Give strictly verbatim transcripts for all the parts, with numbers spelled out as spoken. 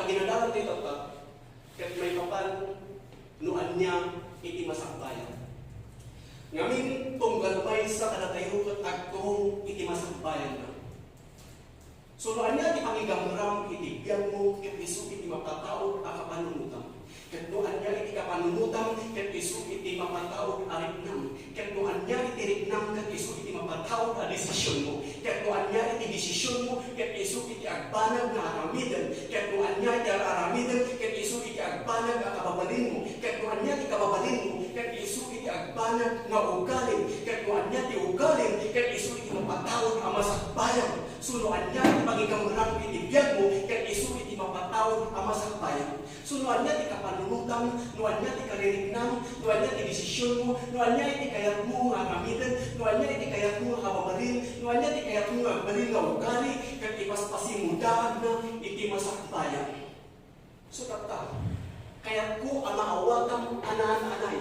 Kinadalan ti tatta, ket maipapan no ania iti masakbayan. Ngamin, tunggal maysa kadatayo ket agturong iti masakbayanna. So, no ania ti pangigamram iti biagmo ket isu iti mapataud a kapanunotam. Ket no ania iti kapanunotam ket isu iti mapataud a riknam. Ket no ania iti riknam ket isu iti mapataud a desisionmo. Ket no ania iti desisionmo ket isu iti agbanag nga aramiden. Ket no ania iti ar-aramiden ket isu iti agbanag a kababalinmo. Ket no ania ti kababalinmo ket isu iti agbanag nga ugalim. Ket no ania ti ugalim ket isu iti mapataud a masakbayan. So, no ania ti pangigamram iti biagmo ket isu iti mapataud a masakbayan. So, no ania ti kapanunotam, no ania ti kaririknam, no ania ti desisionmo, no ania iti kayatmo nga aramiden, no ania iti kayatmo nga kababalin, no ania ti kayatmo nga agbalin nga ugali, ket ipaspasimo daagna iti masakbayan. So, tatta, kayatko a maawatam a naan-anay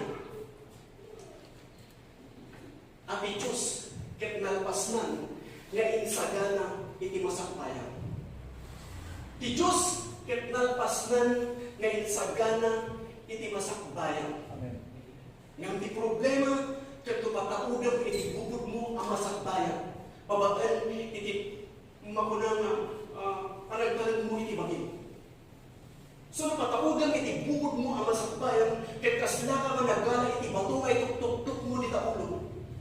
a ti Dios ket nalpasnan nga insagana iti masakbayan. Ti Dios ket nalpasnan nga insagana iti masakbayan. Amen. Ngem ti problema ket no pataudem iti bukod mo a masakbayan, babaen iti makuna nga, ah, panagtalek mo iti bagim. So, no pataudem iti bukod mo a masakbayan, ket kaslaka nga nagala iti bato nga ituktuktok mo dita ulo.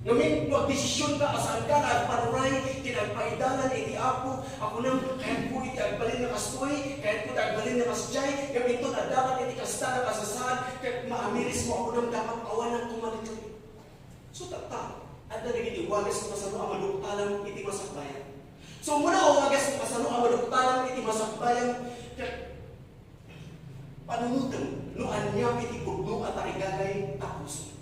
Ngamin, no agdesision ka a saan ka nga agpanuray ken agpaidalan iti Apo, a kunam, kayatko iti agbalin nga kastoy, kayatko iti agbalin nga kasdiay, ngem inton addakan iti kasta nga kasasaad, ket maamiris mo a kunam, dapat awanan koma ditoy. So, tatta, adda dagiti wagas no kasano a maduktalan iti masakbayan. So, umuna a wagas no kasano a maduktalan iti masakbayan, ket panunotem no ania iti pudno a tarigagay ta puso.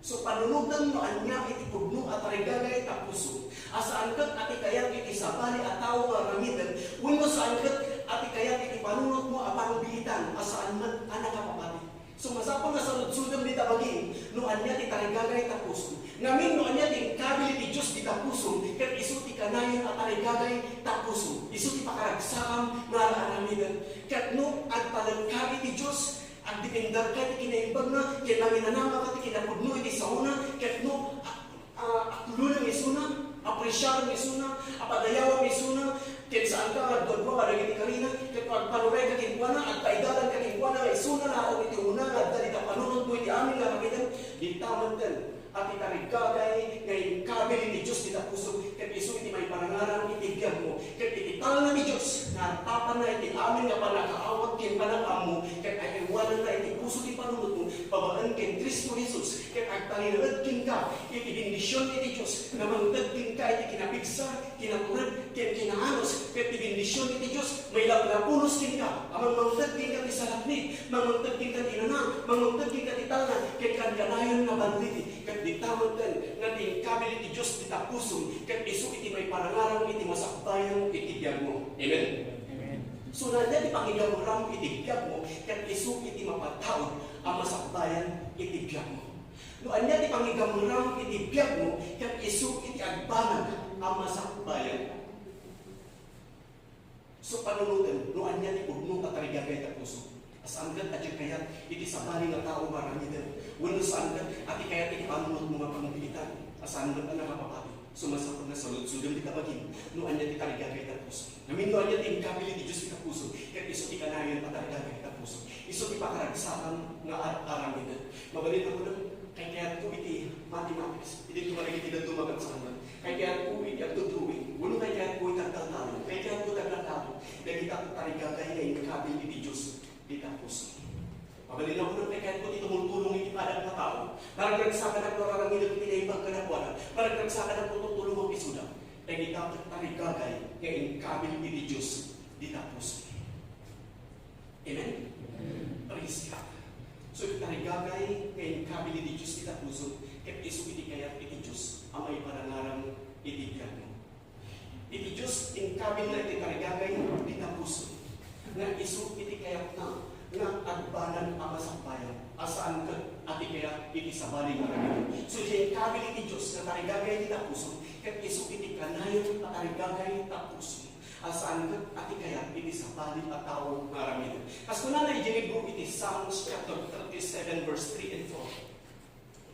So, panunotem no ania iti pudno a tarigagay ta puso. A saan ket a ti kayat iti sabali a tao nga aramiden, wenno saan ket a ti kayat iti panunotmo a pangbiitan a saan met a nakapapati. So, masapul nga saludsodem dita bagim no ania ti tarigagay ta pusom. Ngamin, no ania ti inkabil iti Dios dita pusom, ket isu ti kanayon a tarigagay ta pusom. Isu ti pakaragsakam nga ar-aramiden. Ket no agtalekka iti Dios, agdependar ka iti kinaimbagna, ket nanginanamaka ti kinapudno iti saona, ket no a-, a-, akloneng isuna, apresiarem isuna, apadayawem isuna, ket saan ka nga agduadua kadagiti karina, ket no agpanuray ka kenkuana, agpaidalan ka kenkuana, nga isuna laeng iti una nga adda dita panunotmo iti amin nga aramidem, dita metten a ti tarigagay nga inkabil iti Dios dita pusom, ket isu iti maiparangarang iti biagmo, ket iti talna ti Dios nga artapanna iti amin nga pannakaawat ken pannakaammo, ket ay-aywananna iti puso ti panunotmo babaen ken Cristo Jesus, ket agtalinaed kenka iti bendision iti Dios nga mangted kenka iti kinapigsa, kinatured, ken kinaanus, ket ti bendision iti Dios mailaplapulos kenka, a mangmangted kenka ti salaknib, mangmangted kenka ti nana, mangmangted kenka ti talna, ken kankanayon nga balbiti, ket dita metten nga ti inkabil iti Dios dita pusom, ket isu iti maiparangarang iti masakbayan iti biagmo. Amen? Amen. So, no ania ti pangigamram iti biagmo, ket isu iti mapataud a masakbayan iti biagmo. No ania ti pangigamram iti biagmo, ket isu iti agbanag a masakbayan. So, panunotem no ania ti pudno a tarigagay ta puso. A saan ket a diak kayat iti sabali nga tao nga aramiden. Wenno saan ket a ti kayat iti panunotmo nga pangbiitan. A saan ket a nakapapati. So, masapul nga saludsodem dita bagim no ania ti tarigagay ta puso. Ngamin, no ania ti inkabil iti Dios ita puso, ket isu ti kanayon a tarigagay ita puso. Isu ti pakaragsakam nga ar-aramiden. Mabalin a kunam, kayatko iti mathematics. Iti tumarig iti dadduma ket saan ket. Kayatko iti agdodrawing. Wenno kayatko iti agtaltalon. Kayatko iti aglatlato. Dagita tarigagay nga inkabil iti Dios dita puso. Mabalin a kunam, kayatko ti tumultulong iti padak nga tao. Paragragsakanak no ar-aramidek ti naimbag kadakuada. Paragragsakanak no tutulongak isuda. Dagita tarigagay nga inkabil iti Dios dita puso. Amen? Praise God. So, iti tarigagay nga inkabil iti Dios dita puso, ket isu iti kayat iti Dios a maiparangarang iti biagmo. Iti Dios, inkabilna iti tarigagay dita puso, nga isu iti kayatna nga agbanag a masakbayan, a saan ket a ti kayat iti sabali nga aramiden. So, diay inkabil iti Dios nga tarigagay dita puso, ket isu iti kanayon a tarigagay ta puso. A saan ket a ti kayat iti sabali a tao nga aramiden. Kas kunana idiay libro iti Psalms chapter thirty-seven, verse three and four,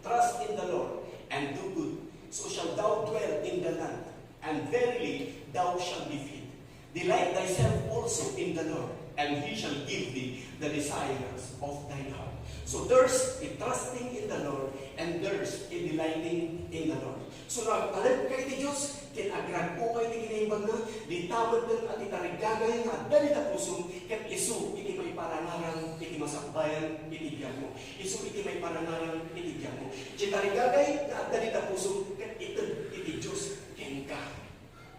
"Trust in the Lord and do good, so shall thou dwell in the land, and verily thou shalt be filled. Delight thyself also in the Lord, and he shall give thee the desires of thine heart." So there's a trusting in the Lord, and there's a delighting in the Lord. So, no agtalek ka iti Dios, ken agrag-o ka iti kinaimbagna, dita metten a ti tarigagay nga adda dita pusom, ket isu iti maiparangarang iti masakbayan iti biagmo. Isu iti maiparangarang iti biagmo. Ti tarigagay nga adda dita pusom, ket ited iti Dios kenka.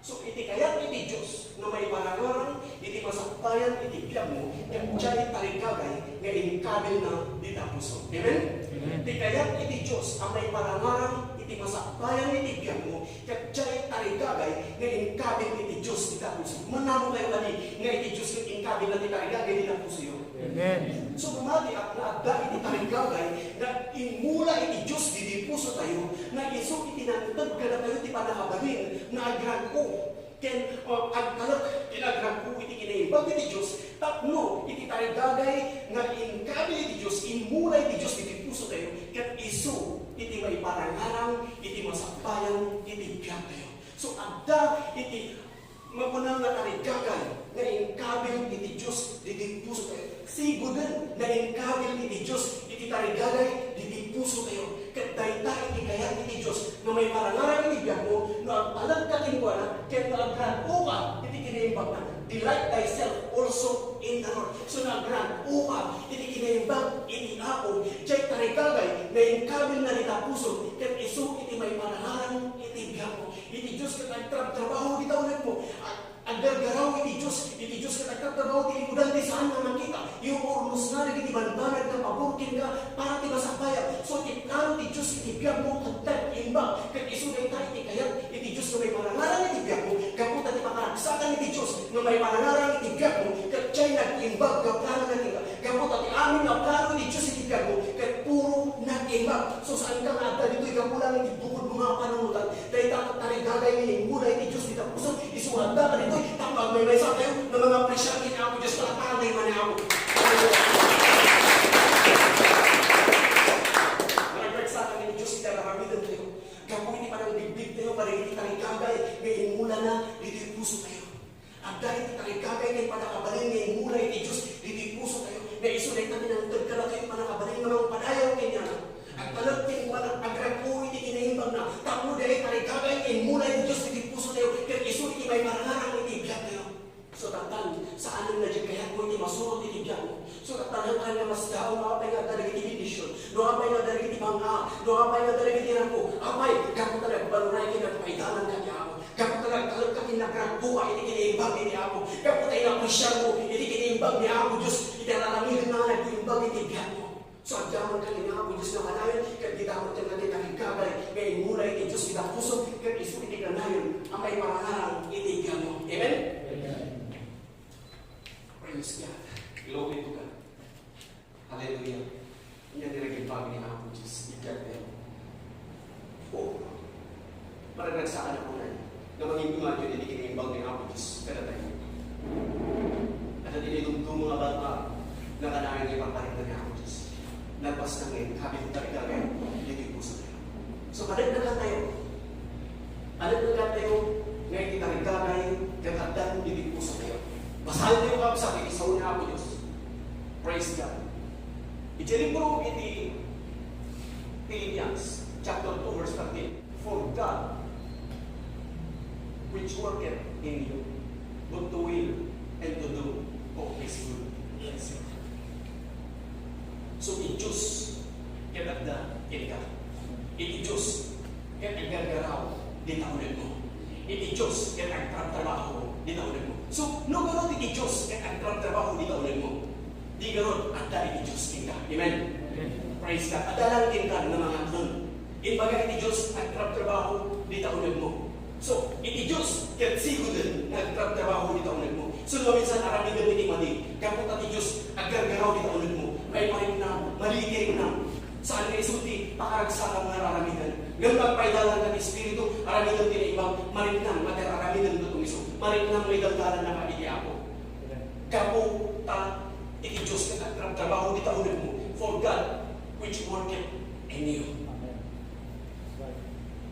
So, iti kayat iti Dios nga maiparangarang iti masakbayan iti biagmo, ket diay tarigagay nga inkabilna dita pusom. Amen? Amen. Ti kayat iti Dios a maiparangarang iti masakbayan iti biagmo, ket diay tarigagay nga inkabil iti Dios dita pusom. Manamo kayo kadi nga iti Dios ket inkabilna ti tarigagay dita pusoyo. Amen. So, mamati ak nga adda iti tarigagay nga immula iti Dios didi pusotayo, nga isu iti nangted kadatayo ti pannakabalin nga agrag-o ken, uh, agtalek ken agrag-o iti kinaimbag iti Dios tapno iti tarigagay nga inkabil iti Dios, immula iti Dios didi pusotayo, ket isu iti maiparangarang iti masakbayan iti biagtayo. So, adda iti Mapuna nga tarigagay nga inkabil iti Dios didi pusotayo. Siguden nga inkabil iti Dios iti tarigagay didi pusotayo. Ket dayta iti kayat iti Dios nga maiparangarang iti biagmo no agtalek ka kenkuana ket no agrag-o ka iti kinaimbagna. Delight thyself also in the Lord. So, no agrag-o ka iti kinaimbag iti Apo, diay tarigagay nga inkabilna dita pusom ket isu iti maiparangarang iti biagmo. Iti Dios ket agtrabtrabaho dita unegmo. Ag-, aggargaraw iti Dios. Iti Dios ket agtrabtrabaho ti likudan ti saan nga makita. Iururnosna dagiti banbanag nga pabor kenka para ti masakbayan. So, ti plano ti Dios iti biagmo, adda imbag. Ket isu dayta iti kayat iti Dios nga maiparangarang iti biagmo. Gapu ta ti pakaragsakan iti Dios nga maiparangarang iti biagmo, ket diay nag-imbag nga plano na kenka. Gapu ta ti amin nga plano iti Dios iti biagmo, ket puro nag-imbag. So, saanka nga adda ditoy gapu lang iti bukod mo nga panunotan. Dayta tarigagay nga immula iti Dios dita pusom, isu nga adda kaditoy, tapno agmaymaysa tayo, nga mangapresiar ken Apo Dios, palakpakan tayo man ni Apo. Hallelujah. Managkagsakan ni Dios iti aramiden tayo. Gapu iti panangbigbig tayo, kadagiti tarigagay nga immulana ditoy puso tayo. Adda iti tarigagay ken pannakabalin nga immula iti Dios ditoy puso tayo. Nga isu dayta ti nangted kadatayo pannakabalin nga mangpadayaw kenkuana. Agtalek kenkuana, agrag-o iti kinaimbagna. Tapno diay tarigagay nga immula iti Dios ditoy puso tayo. Ket isu iti maiparangarang iti biag tayo. So, tattan, saanen nga diay kayatmo iti masurot iti biagmo. So, tattan, haanka nga masdaon, no apay nga adda dagiti bendision, no apay nga adda dagiti bang-a, no apay nga adda dagiti rag-o, apay, gapu ta nagbanuray ken nagpaidanan ka ti Apo. Gapu ta nagtalek ka ken nagrag-o ka iti kinaimbag iti Apo. Gapu ta inapresiar mo iti kinaimbag ni Apo Dios iti aramiden nga nagtimbag iti biagmo. So, agyaman ka ni Apo Dios nga kanayon, ket dita met nga ti tarigagay nga immula iti Dios iti pusom, ket isu iti kanayon a maiparangarang iti biagmo. Amen? Amen. Praise God. Glory to God. Hallelujah. Ania ti nagimbag ni Apo Dios iti biag tayo? O, maragsakan a kunay nga mangimmatumato iti kinaimbag ni Apo Dios kadatayo. Adda ti naidumduma nga bangag nga kanayon nga ipaparikna ni Apo Dios. Nalpas na nga inkabil ti tarigagay ditoy puso tayo. So, panagnakan tayo. Panagnakan tayo nga iti tarigagay ket adda ditoy puso tayo. Basaen tayo, kabsat, iti sao ni Apo Dios. Praise God. Iti libro iti Philippians, chapter two, verse thirteen, "For God, which worketh in you, both to will and to do of His good pleasure." So, ti Dios ket adda kenka. Iti Dios ket aggargaraw dita unegmo. Iti Dios ket agtrabtrabaho dita unegmo. So, no garud iti Dios ket agtrabtrabaho dita unegmo, di garud adda iti Dios kenka. Amen? Amen. Praise God. Adda lang kenka nga mangatlon. Imbaga iti Dios agtrabtrabaho dita unegmo. So, iti Dios ket siguden nga agtrabtrabaho dita unegmo. So, no minsan aramidem iti madi, gapu ta ti Dios aggargaraw dita unegmo, maipariknam, malitiriknam. Saan nga isu ti pakaragsakan nga aramiden. Ngem no agpaidalan ka ti Espiritu, aramiden ti naimbag, mariknam nga aramiden tono isu. Mariknam nga idaldalanna ka iti Apo. Gapu ta iti Dios trabaho dita unegmo, for God which worketh in you,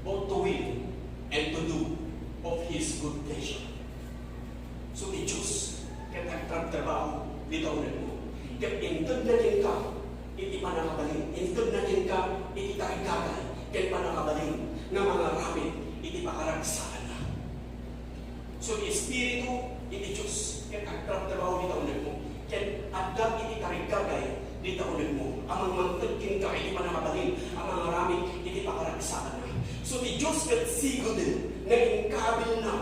both to will and to do of His good pleasure. So, ti Dios ket agtrabtrabaho dita unegmo. Ket intedna kenka iti pannakabalin, intedna kenka iti tarigagay ken pannakabalin nga mangaramid iti pakaragsakanna. So, ti Espiritu iti Dios ket agtrabtrabaho dita unegmo. Ket adda iti tarigagay dita unegmo a mangted kenka iti pannakabalin a mangaramid iti pakaragsakanna. So, ti Dios ket siguden nga inkabilna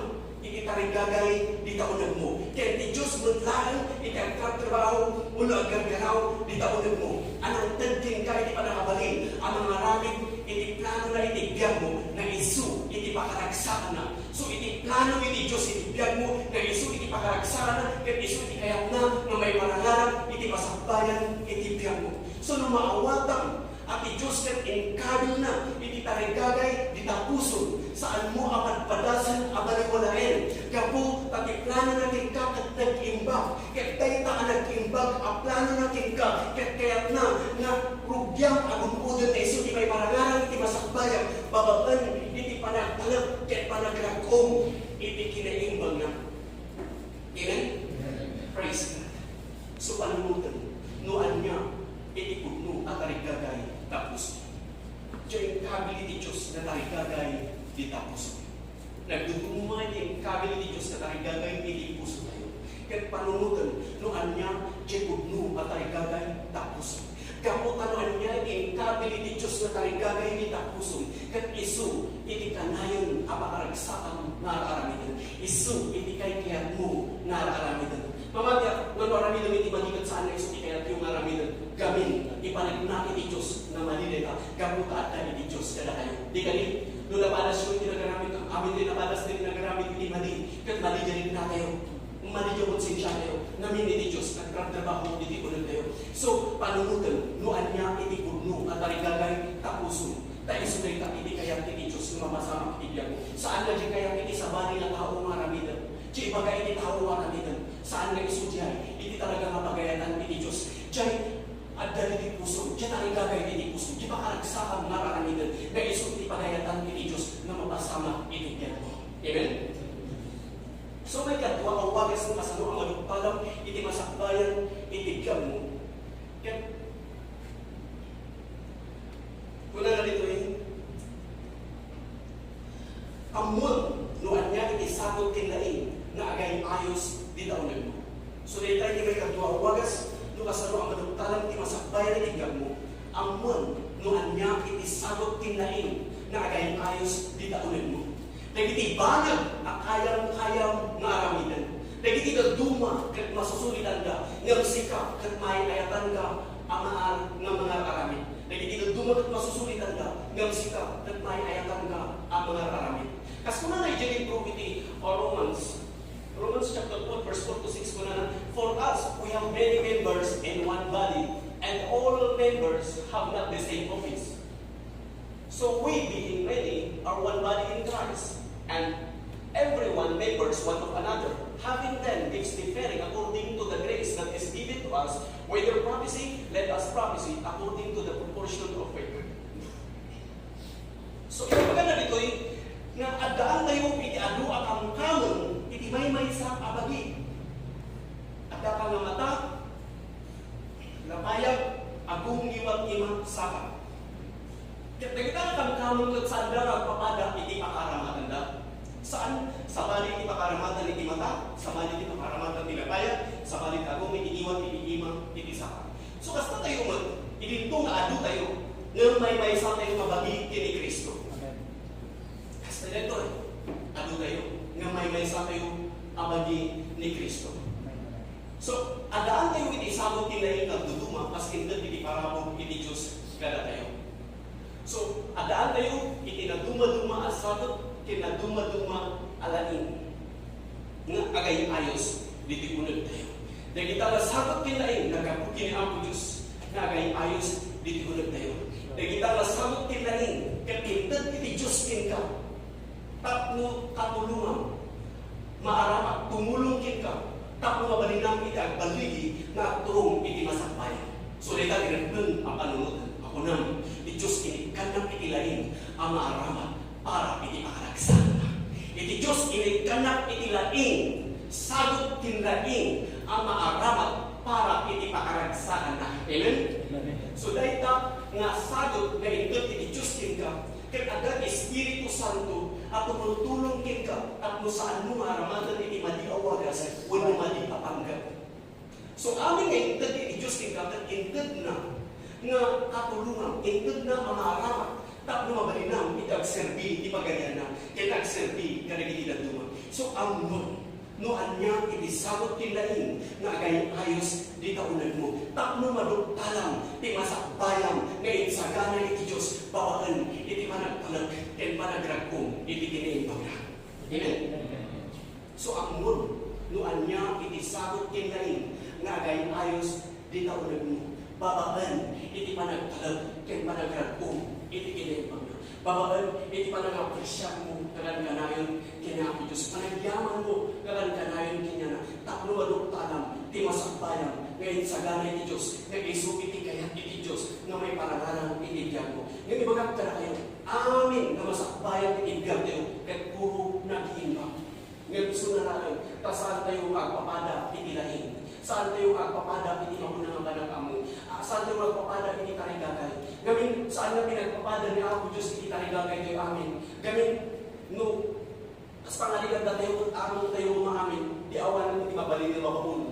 iti tarigagay dita unegmo. Ket ti Dios met laeng iti agtrabtrabaho wenno aggargaraw dita unegmo a nangted kenka iti pannakabalin a mangaramid iti planona iti biagmo nga isu iti pakaragsakanna. So, iti plano iti Dios iti biagmo nga isu iti pakaragsakanna ket isu iti kayatna nga maiparangarang iti masakbayan iti biagmo. So, no maawatam a ti Dios ket inkabilna iti tarigagay dita pusom, saanmo a padpadasen a baliwalaen gapu ta ti planona kenka ket nag-imbag, ket dayta a nag-imbag a planona kenka ket kayatna nga rugiam a gun-oden nga isu ti maiparangarang iti masakbayan babaen iti panagtalek ket panagrag-om iti kinaimbagna. Amen? Praise God. So, panunoten no ania iti pudno a tarigagay ta puso. Diay inkabil iti Dios nga tarigagay dita puso. Nagduduma iti inkabil iti Dios nga tarigagay iti pusotayo. Ket panunoten no ania diay pudno a tarigagay ta puso. Gapu ta no ania iti inkabil iti Dios nga tarigagay iti pusom, ket isu iti kanayon a pakaragsaam nga ar-aramiden, isu iti kaykayatmo nga ar-aramiden. Mamatiak nga no aramidem iti madi ket saan nga isu ti kayatyo nga aramiden, gamin, ipaneknak iti Dios nga madi dayta, gapu ta adda iti Dios kadakayo. Di kadi? No napadasyo iti nagaramid, amin ti napadas ti nagaramid iti madi, ket madi diay riknatayo. Madi diay konsensiatayo, ngamin iti Dios, agtrabtrabaho iti unegtayo. So, panunoten no ania iti pudno a tarigagay ta pusom. Ta isu dayta iti kayat iti Dios nga mapasamak iti biagmo. Saan nga diay kayat iti sabali nga tao nga aramidem. Diay ibaga iti tao nga aramidem. Saan nga isu diay iti talaga nga pagayatan iti Dios. Diay adda iti pusom, diay tarigagay iti pusom, diay pakaragsaam nga aramiden, nga isu iti pagayatan iti Dios nga mapasamak iti biagmo. Amen? So, maikadua a wagas no kasano a maduppalam iti masakbayan iti biagmo. Ket kunana ditoy, ammon no ania iti sagut ken laing nga agay-ayos dita unegmo. So, dayta iti maikadua a wagas no kasano a maduppalam iti masakbayan iti biagmo. Ammon no ania iti sagut ken laing nga agay-ayos dita unegmo. Dagiti banag a kayam-kayam nga aramiden. Dagiti dadduma ket masusuritanda, ngem sika ket maay-ayatanka a maar nga mangar-aramid. Dagiti dadduma ket masusuritanda, ngem sika ket maay-ayatanka a mangar-aramid. Kas kunana idiay libro iti, uh, Romans, Romans chapter twelve, verse four to six, kunana, "For as we have many members in one body, and all members have not the same office." So we, being many, are one body in Christ, and everyone members one of another, having then gifts differing according to the grace that is given to us, whether prophecy, let us prophesy according to the proportion of faith. So, ibaga na ditoy nga addaan tayo iti adu a kamkameng iti maymaysa a bagi. Adda ka nga mata, lapayag, agong, ngiwat, ima, saka. Ket dagita nga kamkameng ket saanda nga agpapada iti pakaramatanna. Saan, sabali iti pakaramatan iti mata, sabali iti pakaramatan ti lapayag, sabali ti agong, iti ngiwat, iti ima, iti saka. So, kasta tayo met, idinto nga adu tayo, ngem maymaysa tayo nga bagi ken ni Cristo. Amen. Kasta daytoy, adu tayo, ngem maymaysa tayo a bagi ni Cristo. So, addaan tayo iti sagut ti laing nga agduduma, kas inted iti parabur iti Dios kadatayo. So, addaan tayo iti nadumaduma a sagut ken nadumaduma a laing nga agay-ayos diti unegtayo. Dagita nga sagut ken laing naggapu ken ni Apo Dios nga agay-ayos diti unegtayo. Dagita nga sagut ken laing ket inted iti Dios kenka. Tapno katulongam, maaramak, tumulong kenka, tapno mabalinam iti agballigi nga agturong iti masakbayan. Ti Dios inikkannak iti laing a maaramat para iti pakaragsakanna. Iti Dios inikkannak iti laing, sagut ken laing a maaramat para iti pakaragsakanna. Amen? Amen. So, dayta nga sagut nga inted iti Dios kenka, ket adda ti Espiritu Santo a tumultulong kenka tapno saanmo nga aramaten iti madi a wagas wenno madi a panggep. So, amin nga inted iti Dios kenka, ket intedna nga katulongam, intedna a maaramat tapno mabalinam iti agserbi iti pagarianna ken agserbi kadagiti dadduma. So, ammom no ania iti sagut ken laing nga agay-ayos dita unegmo tapno maduktalam ti masakbayam nga insagana iti Dios babaen iti panagtalek ken panagragkom iti kinaimbagna. Amen? So, ammom no ania iti sagut ken laing nga agay-ayos dita unegmo babaen iti panagtalek ken panagragkom iti kinaimbagna. Babaen iti panangapresiarmo kanayon ken ni Apo Dios, panagyamanmo kanayon kaniana, tapno maduktalam ti masakbayam nga insagana iti Dios, nga isu iti kayat iti Dios nga maiparangarang iti biagmo. Ngem ibagak kadakayo, amin nga masakbayam iti biagtayo ket puro nagiimbag. Ngem isu ngarud, ta saantayo nga agpapada iti laing. Saantayo nga agpapada iti makuna nga panag-ammo. Ah, saantayo nga agpapada iti tarigagay. Ngamin, saan nga pinagpapada ni Apo Dios iti tarigagaytayo amin. Ngamin, no, kas pangarigagatayo, ket amin tayo maamin, di awan iti mabalin nga mabaon.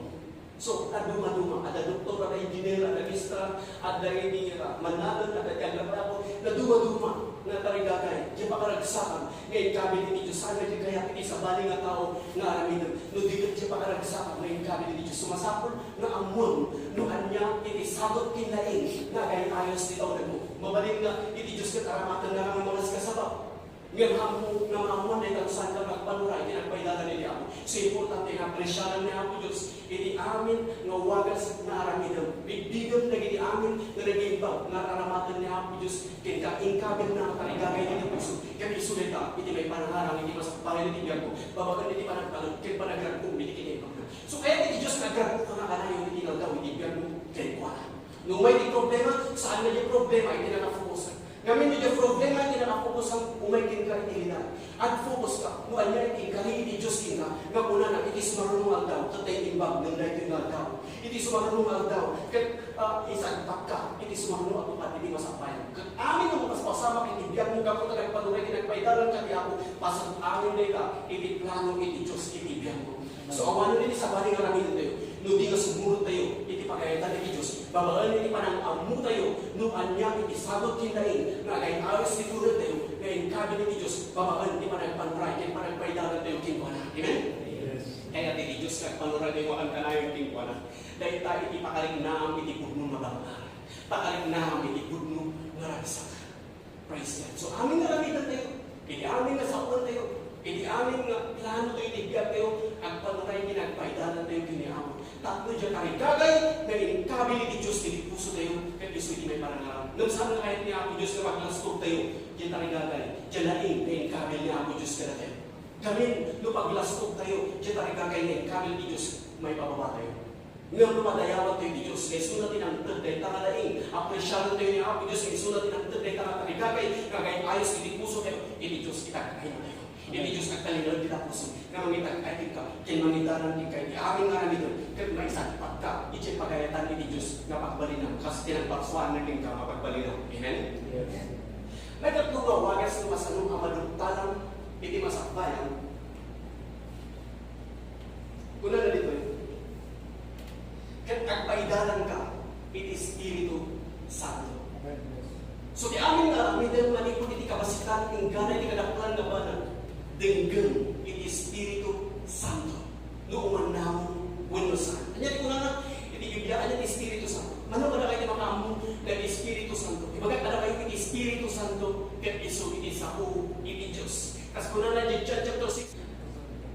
So, nadumaduma, adda doktor, adda engineer, adda maestra, adda iti, ah, mannagan, adda ti agragrapo, nadumaduma nga tarigagay, diay pakaragsakan, nga inkabil iti Dios, saan nga diay kayat iti sabali nga tao nga aramidem, no di ket diay pakaragsakan, nga inkabil iti Dios. So, masapul nga ammom, no ania iti sagut ken laing, nga agay-ayos ti taudagmo. Mabalin nga, iti Dios ket aramatenna nga mangaskasaba. Ngem ammo nga maammoan dayta no saanka nga agpanuray iti nagpaidalan iti Apo. So, importante nga apresiaran ni Apo Dios iti amin nga wagas nga aramidem. Bigbigem dagiti amin nga nagiimbag nga aramaten ni Apo Dios kenka, inkabilna nga tarigagay iti puso. Ket isu dayta iti maipangararang iti masakbayan iti biagmo, babaen iti panagtalek ken panagragkom iti kinaimbagna. So, kayat iti Dios nga agragko nga kanayon iti aldaw iti biagmo kenkuana. No umay ti problema, saan nga diay problema iti nakafokus. Ngamin, no diay problema iti nakafokus, umay kenka iti lidan. Agfokus ka, no ania iti inkari iti Dios kenka, nga kunana, iti sumaruno nga aldaw, ket dayta imbag, ngem daytoy nga aldaw. Iti sumaruno nga aldaw, ket, ah, isagbatka, iti sumaruno a tupad iti masakbayan. Ket amin nga mapaspasamak iti biagmo, gapu ta nagpanuray ken nagpaidalanka ti Apo, paset amin dayta iti plano iti Dios iti biagmo. So, awanen iti sabali nga aramidentayo, no di nga sumurot tayo iti pagayatan iti Dios, babaen iti panang-ammo tayo no ania iti sagut ken laing nga agay-ayos ti tuned tayo nga inkabil iti Dios, babaen iti panagpanuray ken panagpaidalan tayo kenkuana. Amen? Yes. Kayat iti Dios nga agpanuray tayo makan kanayon kenkuana. Dayta iti pakariknaam iti pudno nga bangkar, pakariknaam iti pudno nga ragsak. Praise God. So, amin nga aramiden tayo, iti amin nga saoen tayo, iti amin nga plano tayo, iti biag tayo, agpanuray ken agpaidalan tayo ken ni Apo. Tapno diay tarigagay nga inkabil iti Dios iti puso tayo, ket isu iti maiparangarang. Ngem saan nga kayat ni Apo Dios nga paglastog tayo, diay tarigagay, diay laing nga inkabil ni Apo Dios kadatayo. Ngamin, no paglastog tayo, diay tarigagay nga inkabil ti Dios, maipababa tayo. Ngem no padayawan tayo ti Dios, nga isuna ti nangted dayta nga laing, apresiaran tayo ni Apo Dios, nga isuna ti nangted dayta nga tarigagay, nga agay-ayos iti puso tayo, iti Dios, itag-ayna tayo. Iti Dios, agtalinaed ti puso, nga mangitag-ay kenka, ken mangidalan kenka, iti amin nga aramidem, ket maisagbatka, iti pagayatan iti Dios, nga pagbalinam, kas ti nagpaksuanna kenka, nga pagbalinam. Amen? Yes. Nakatlo nga wagas no kasano a maduktalam iti masakbayan. Kunana ditoy, ket agpaidalanka iti Espiritu Santo. Amen. So, ti amin nga aramiden manipud iti kabasikan, inggana iti kadaklan nga banag, denggem iti Espiritu Santo. No umannawon wenno saan. Ania ti kunana iti Biblia, ania ti Espiritu Santo? Mano kadakayo ti makaammo nga ti Espiritu Santo? Ibagak kadakayo, ti Espiritu Santo ket isu iti sao iti Dios. Kas kunana iti John chapter six,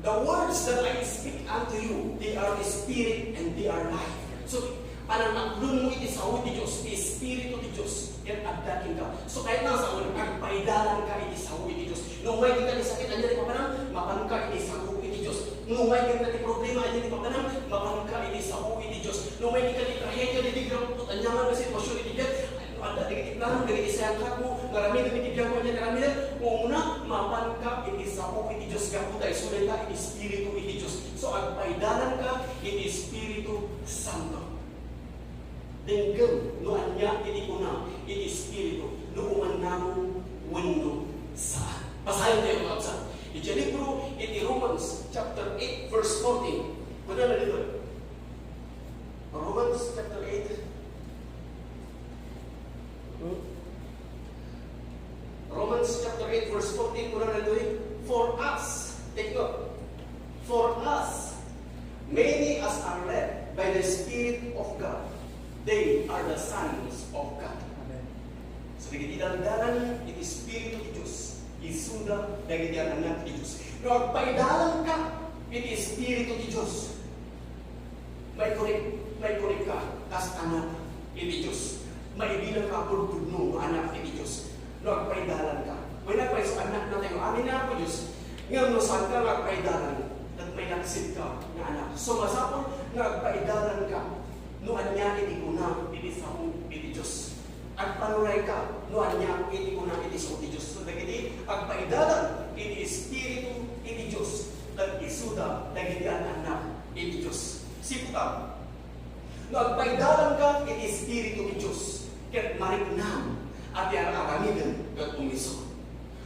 "The words that I speak unto you, they are spirit and they are life." So, panangaklonmo iti sao iti Dios, ti Espiritu ti Dios, ket adda kenka. So, kayatna a saoen, agpaidalanka iti sao iti Dios. No umay kenka ti sakit, ania ti papanam? Mapanka iti sao iti Dios. No umay kenka ti problema, ania ti papanam? Mapanka iti sao iti Dios. No umay kenka ti trahedia, ti digrapot, ania nga sitwasyon iti biag, Adda dagiti plano, dagiti sayaatmo nga aramidem iti biagmo, ania nga aramidem? Umuna, mapanka iti sao iti Dios gapu ta isu dayta iti Espiritu iti Dios. So, agpaidalanka iti Espiritu Santo. Denggem no ania iti kuna iti Espiritu, no umannamon wenno saan. Basaentayo, kakabsat. Iti libro iti Romans chapter eight, verse fourteen. Kunana ditoy. Romans chapter eight. Hmm? Romans chapter eight, verse fourteen, kunana ditoy, "For as," take note, "For as many as are led by the Spirit of God, they are the sons of God." Amen. So, dagiti daldalan iti Espiritu ti Dios, isuda dagiti anak ti Dios. No agpaidalanka iti Espiritu ti Dios, maikunik, maikunik ka kas anak iti Dios. Maibilang ka a pudpudno nga anak iti Dios no agpaidalanka. Wen, agpaiso, anak na tayo. Amin nga Apo Dios. Ngem no saanka nga agpaidalan, ket mailaksid ka nga anak. So, masapul nga agpaidalanka no ania iti kuna iti sao iti Dios. Agpanurayka no ania iti kuna iti sao ti Dios. So, dagiti agpaidalan iti Espiritu iti Dios, ket isuda dagiti anak iti Dios. Siputan, no agpaidalanka iti Espiritu ti Dios, ket mariknam a ti ar-aramidem ket umiso.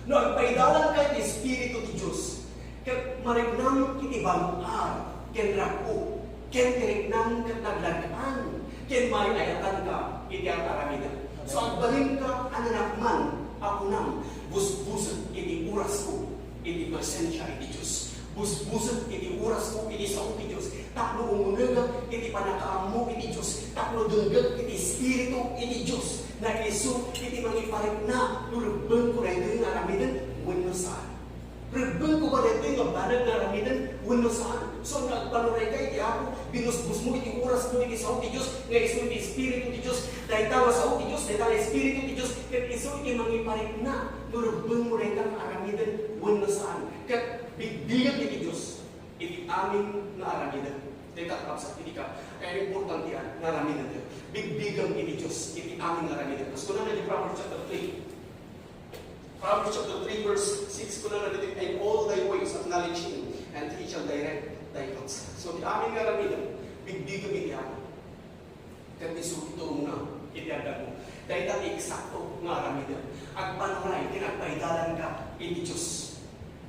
No agpaidalanka iti Espiritu ti Dios, ket mariknam iti bang-ar ken rag-o, ken ti riknam ket naglag-an, ken maay-ayatanka iti ar-aramidem. So, agbalinka a nanakman a kunam, "Busbusek iti orasko iti presensia iti Dios. Busbusek iti orasko iti sao ti Dios, tapno umunegak iti pannakaammo iti Dios, tapno denggek iti Espiritu iti Dios, nga isu iti mangiparikna no rebbengko daytoy nga aramiden wenno saan." Rebbengko ba daytoy nga banag nga aramiden wenno saan? So, nga agpanurayka iti Apo, binusbusmo iti orasmo iti sao ti Dios, nga isu iti Espiritu ti Dios, dayta nga sao ti Dios, dayta nga Espiritu ti Dios, ket isu iti mangiparikna no rebbengmo dayta nga aramiden wenno saan. Ket bigbigam iti Dios iti amin nga aramidem. Dayta, kakabsat, iti ka, kaya importantean nga aramidem. Bigbigam iti Dios iti amin nga aramidem. Kas kunana iti Proverbs chapter three, Proverbs chapter three, verse six, kunana ditoy, "In all thy ways acknowledge him, and he shall direct thy paths." So, ti amin nga aramidem, bigbigam iti Apo. Ket isu ti turongna iti addamo. Dayta ti eksakto nga aramidem. Agpanuray ken agpaidalanka iti Dios.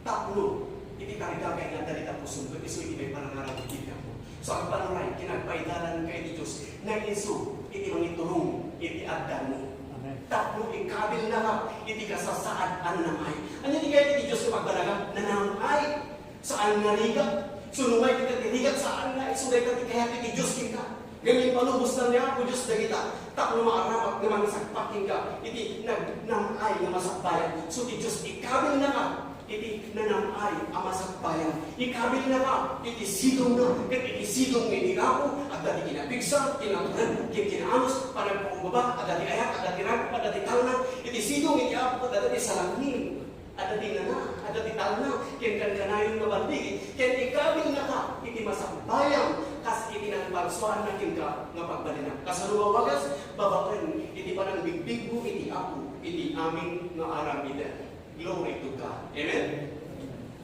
Tapno iti tarigagay nga adda dita pusom, ket isu iti maipanangaram iti biagmo. So, agpanuray ken agpaidalanka iti Dios, nga isu iti mangiturong iti addamo. Amen. Tapno ikabilnaka iti kasasaad a nanam-ay. Ania ti kayat iti Dios nga pagbanagam? Nanam-ay. Saan nga rigat. So, no umay kita ti rigat, saan nga isu dayta ti kayat iti Dios kenka. Ngem impalubosna ni Apo Dios dagita tapno maaramat nga mangisagpat kenka iti nagnam-ay nga masakbayan. So, ti Dios ikabilnaka iti nanam-ay a masakbayan. Ikabilnaka iti sidongna, ket iti sidong iti Apo, adda ti kinapigsa, kinatured, ken kinaanus, panagpakumbaba, adda ti ayak, adda ti ragup, adda ti talna. Iti sidong iti Apo, adda ti salangin, adda ti nana, adda ti talna, ken kankanayon nga bandigi, ken ikabilnaka iti masakbayan, kas iti nangparsuanna kenka nga pagbalina. Kasano nga wagas? Babaen iti panangbigbigmo iti Apo, iti amin nga aramiden. Glory to God. Amen?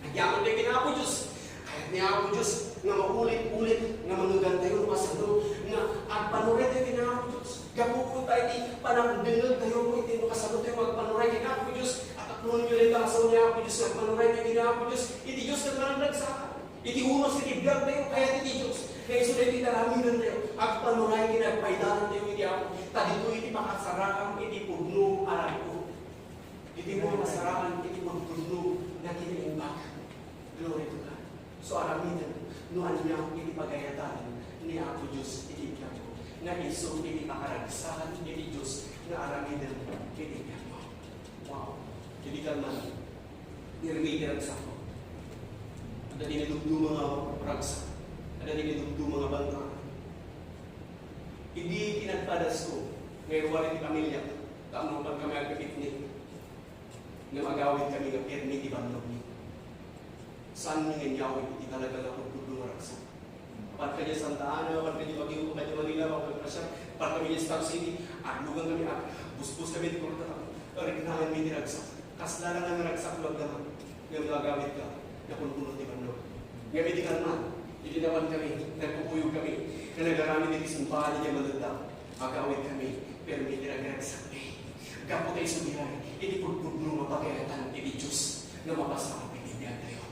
Agyamanen tayo ken Apo Dios. Kayat ni Apo Dios nga maulit-ulit nga mangngegantayo no kasano nga agpanuraytayo ken Apo Dios. Gapu ta iti panangdengngegtayo iti no kasano tayo nga agpanuray ken Apo Dios. At aklonyo dayta nga sao ni Apo Dios nga agpanuraytayo ken Apo Dios. Iti Dios ket manangragsak. Iti unos iti biagtayo, kayat iti Dios nga isu daytoy nga aramidentayo. Agpanuray ken agpaidalantayo iti Apo. Ta ditoy iti pakasarakan iti pudno a rag-o. Iti mo masarakan iti pudpudno nga kinaimbag. Glory to God. So, aramidem no ania iti pagayatan ni Apo Dios iti biagmo. Nga isu iti pakaragsakan iti Dios nga aramidem iti biagmo. Wow. Iti kalman, pirmi ti ragsakmo. Adda ti nadumduma nga ragsak. Adda ti nadumduma nga banta. Idi kinadpadasko nga iruar iti pamiliak, tapno pagkami agpipiknik, ngem agawidkami nga pirmi ti bannogmi. Saanmi nga inyawid iti talaga nga pudpudno nga ragsak. Apan kadi Santa Ana, apan kadi Baguio, kadi Manila, apan kadi Pasha, Parkami idiay Star City, aglugan kami, agbuskos kami ti kurta, riknaen mi ti ragsak. Kasla la nga ragsak no agdama, ngem no agawidka, napunpuno ti bannok. Ngem idi kalman, idi nawan kami, nagkukuyog kami, nga nagaramid iti simbaan idiay Maleta, agawid kami, pero iti ragragsak mi. Gapu ta isu diay, iti pudpudno nga pagayatan iti Dios nga mapasarap iti biagtayo.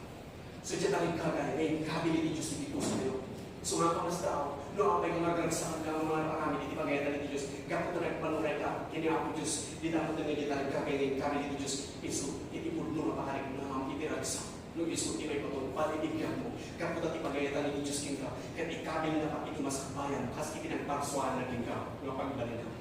So, diay tarikkagay nga inkabil iti Dios iti pusotayo. So, nga kamas tao, no apay nga nagragsakan nga mararamid iti pagayatan iti Dios, gapu ta nagpanurayka ken ni Apo Dios, dita met nga diay tarikkagay nga inkabil iti Dios, isu iti pudno nga pakariknam iti ragsak. No isu ti maipatungpal iti biagmo, gapu ta ti pagayatan iti Dios kenka, ket ikabilnaka iti masakbayan, kas iti nagparsuaanna kenka nga pagbalinam.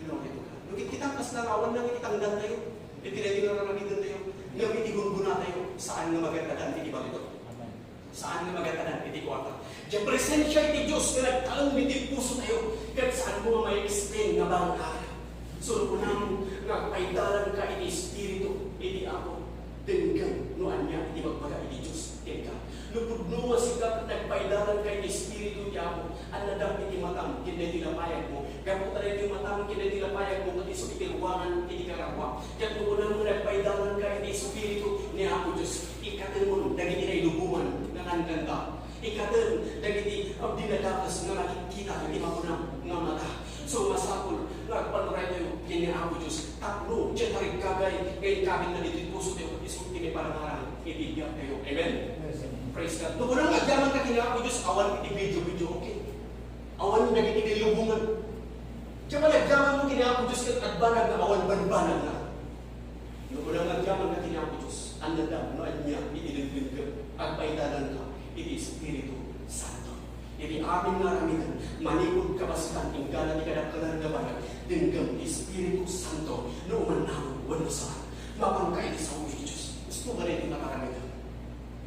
Glory to God. No, ket kita, kas nangawan lang iti tangdantayo. Iti daytoy nga raramidantayo. Ngem iti gungunatayo, saan nga magad-adan iti balitok. Amen. Saan nga magad-adan iti kuarta. Diay presensia iti Dios nga nagtalem iti pusotayo. Ket saan mo nga ma-explain nga barang-barang. So, no kunam nga agpaidalanka iti Espiritu iti Apo, denggen no ania iti ibagbaga iti Dios kenka. No pudno nga sika ket nagpaidalanka iti Espiritu ti Apo, annadam iti matam ken daytoy lapayagmo. Gapu ta daytoy matam ken daytoy lapayagmo ket isu iti ruangan iti kararuam. Ket no kunam nga nagpaidalanka iti Espiritu ni Apo Dios, ikkatenmon dagiti nailubongan nga kankanta. Ikkatem dagiti dinadakes nga makitkita iti makunam nga mata. So, masapul nga agpanuraytayo ken ni Apo Dios tapno diay tarikkagay nga inkabilna ditoy pusotayo ket isu ti maiparangarang iti biagtayo. Amen? Yes, sir. Praise God. No kunam nga agyamankami ken ni Apo Dios, awan iti video-video, okay. Awan dagiti nailubongan. Diay panagyamanmo ken ni Apo Dios ket agbanag nga awan banbanagna. No kunam nga agyamankami ken ni Apo Dios, annadam no ania iti dengdengngem, agpaidalanka iti Espiritu Santo. Iti amin nga aramiden, manipud kabasikan inggana ti kadakkelan nga banag, denggem ti Espiritu Santo no umannawem wenno saan. Mapanka iti sao iti Dios. Gusto ka daytoy nga paramidem.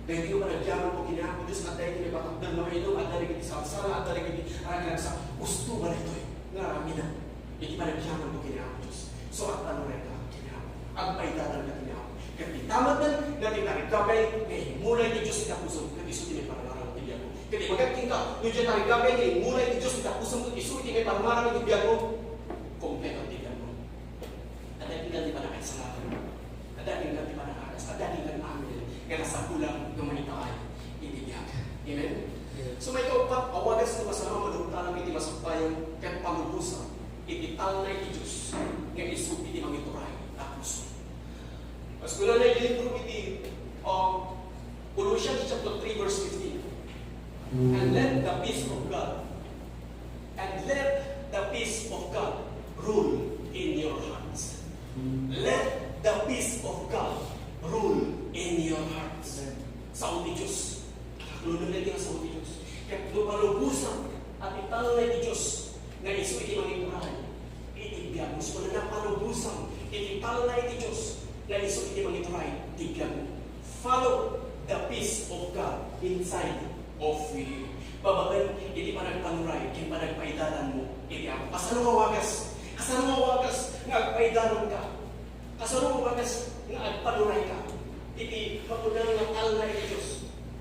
Daytoy nga panagyamanko ken ni Apo Dios, adda iti napatakder nga mainum, adda dagiti sarsara, adda dagiti ragragsak. Gusto ka daytoy nga aramidem. Iti panagyamanko ken ni Apo Dios. So, agpanurayka ken ni Apo. Agpaidalanka ken ni Apo. Ket ita met nga ti tarikkagay nga immula iti Dios iti pusom, ket isu ti maiparangarang iti biagmo. Ket ibaga kenka, no diay tarikkagay nga immula iti Dios iti pusom, ket isu ti maiparangarang iti biagmo, kompleto ti biagmo. Adda kenka ti panakaisalakan. Adda kenka ti panakagas. Adda kenka amin nga nasapulam nga mangitaay iti biag. Amen? Yes. So, maikauppat, awagas no masama, madungtalam iti masakbayan, ket palubosan iti talna iti Dios nga isu iti mangituray a puso. Kas kunana iti libro iti, uh, Colossians chapter three, verse fifteen, "And let the peace of God, and let the peace of God rule in your hearts." Let the peace of God rule in your hearts. Sao ti Dios. Aglulunay ti sao ti Dios. Ket no palubosan a ti talna iti Dios nga isu iti mangituray iti biagmo. So, napalubosan iti talna iti Dios nga isu iti mangituray iti biagmo. Follow the peace of God inside of you. Babaen iti panagpanuray ken panagpaidalanmo iti Apo. Kasano nga wagas? Kasano nga wagas nga agpaidalanka? Kasano nga wagas nga agpanurayka iti makunam nga talna iti Dios?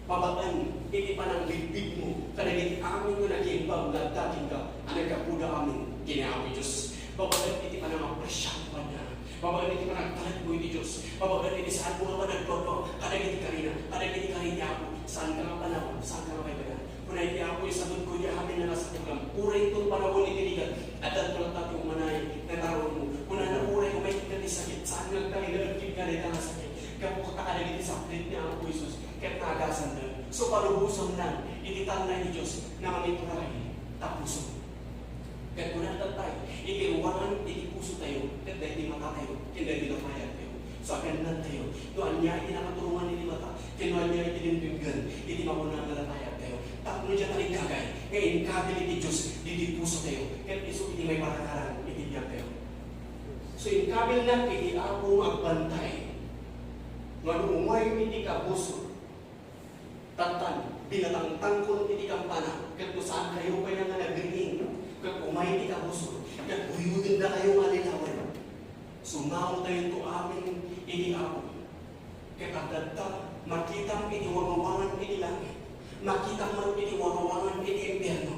Babaen iti pananglibigmo kadagiti amin nga nagiimbag nga adda kenka a naggapuda amin ken ni Apo Dios. Babaen iti panangapresiaam kaniana. Babaen iti panagtalekmo iti Dios. Babaen iti saanmo nga panagduadua kadagiti karina, kadagiti kari ti Apo. Saanka nga panawan, saanka nga paypayan. Kuna iti Apo, isagutko iti amin a nasapulam. Uray iti panawen iti ligat, addanto latta ti umanay nga taruonmo. Kunana, uray umayka ti sakit, saan nga agtalinaed kenka dayta nga sakit. Gapu ta kadagiti sakbay ni Apo Jesus, ket naagasanna. So, palubosanna iti talna iti Dios nga mangituray ta puso. Ket kuna tattay, iti ruangan iti pusotayo, ket daydi matatayo, ken daydi lapayagtayo. So, agannadtayo, no ania iti nakaturongan iti mata, ken no ania iti dengdenggen, iti makunam nga lapayagtayo. Tapno diay tarikkagay nga inkabil iti Dios, didi pusotayo, ket isu iti maiparangarang iti biagtayo. So, inkabilnak iti Apo nga agbantay, nga no umay iti kabusor, Tantan, pinatangtangkon iti kampana, ket no saankayo pay nga nagriing, ket umay ti kabusor, ket guyodendakayo nga allilawen. Sumangotayo amin iti Apo. Ket adda, makitam iti wangawangan iti langit, makitam man iti wangawangan iti impierno.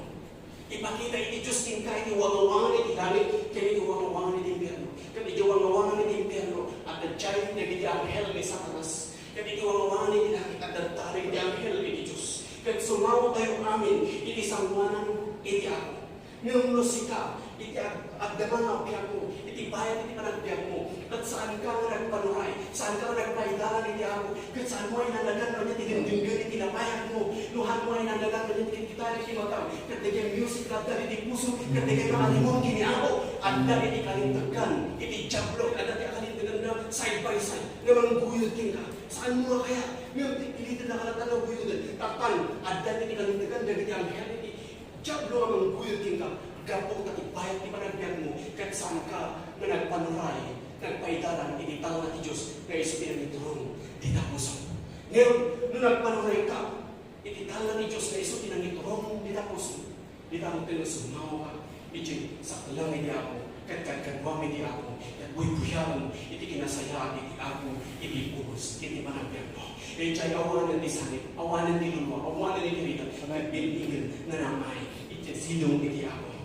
Ipakita iti Dios kenka iti wangawangan iti langit ken iti wangawangan iti impierno. Ket iti wangawangan iti impierno, adda dagiti anghel ni Satanas. Ket iti wangawangan iti langit, adda dagiti anghel iti Dios. Ket sumawatayo amin iti sangoanan iti Apo. Ngem no sika, iti ag-, agdama nga biagmo, iti bayat iti panagbiagmo, ket saanka nga nagpanuray, saanka nga nagpaidalan iti Apo, ket saanmo a inanagan no ania ti dengdenggen iti lapayagmo, no saanmo a inanagan no ania ti kitkitaen iti matam, ket dagiti music nga adda iti puso, ket dagiti makalimon ken ni Apo, adda iti kalintegkan iti Diablo, adda iti kalintegkanna side by side, nga mangguyod kenka. Saanmo a kayat, ngem pilitennaka latta nga guyoden, tapno adda iti kalintegkan dagiti anghel iti Diablo nga mangguyod kenka, gapu ta ti bayat ti panagbiagmo, ket saanka nga nagpanuray, nagpaidalan iti talna ti Dios nga isu ti nangiturong dita puso. Ngem, no nagpanurayka iti talna ti Dios nga isu ti nangiturong dita puso, dita met nga sumawaka iti saklang iti Apo, ket kadkaduam iti Apo, ket buybuyaem iti kinasayaat iti Apo, iti pulos, iti panagbiagmo. Idiay awanen ti sakit, awanen ti luluwa, awanen ti rigat, ket bil-inged nga naay iti sidong iti Apo.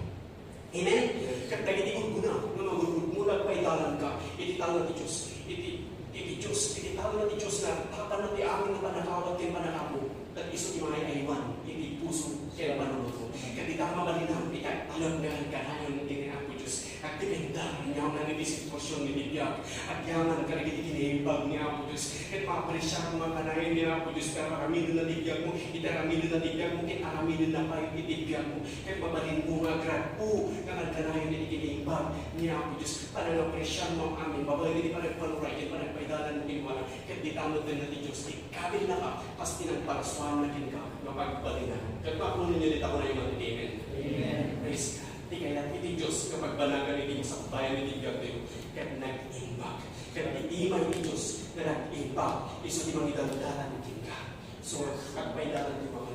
Amen? Ket dagiti gurguna nga magurgurmo, nagpaidalanka iti talna ti Dios, iti, iti Dios, iti talna ti Dios nga tapanna ti amin nga panakaawat ken panakapo, ket isu ti mangay-aywan iti puso ken panunotmo. Ket dita mabalin iti agtalek nga kanayon iti Apo Dios. Agdependar nga amin iti sitwasyon iti biag. Agyaman kadagiti kinaimbag ni Apo Dios. Ket maapresiar nga kanayon ni Apo Dios, ket aramiden na ti biagmo, iti aramiden na ti biagmo, ket aramiden na pay iti biagmo. Ket mabalinmo nga agragpo nga kanayon iti kinaimbag ni Apo Dios. Panangapresiar mo amin, babaen iti panagpanuray, ken panagpaidalan mo kenkuana. Ket dita met ti Dios, ti kabil na ka, kas ti nagparsuan na kenka, nga pagbalinan. Ket mapuno niyo dita, kunam nga amen. Amen. Praise God. Ti kayat iti Dios nga pagbanagan iti masakbayan iti biagtayo, ket nag-imbag. Ket iti immay ti Dios nga nag-imbag, isu ti mangidandanan kenka. So, agpaidalan ti mga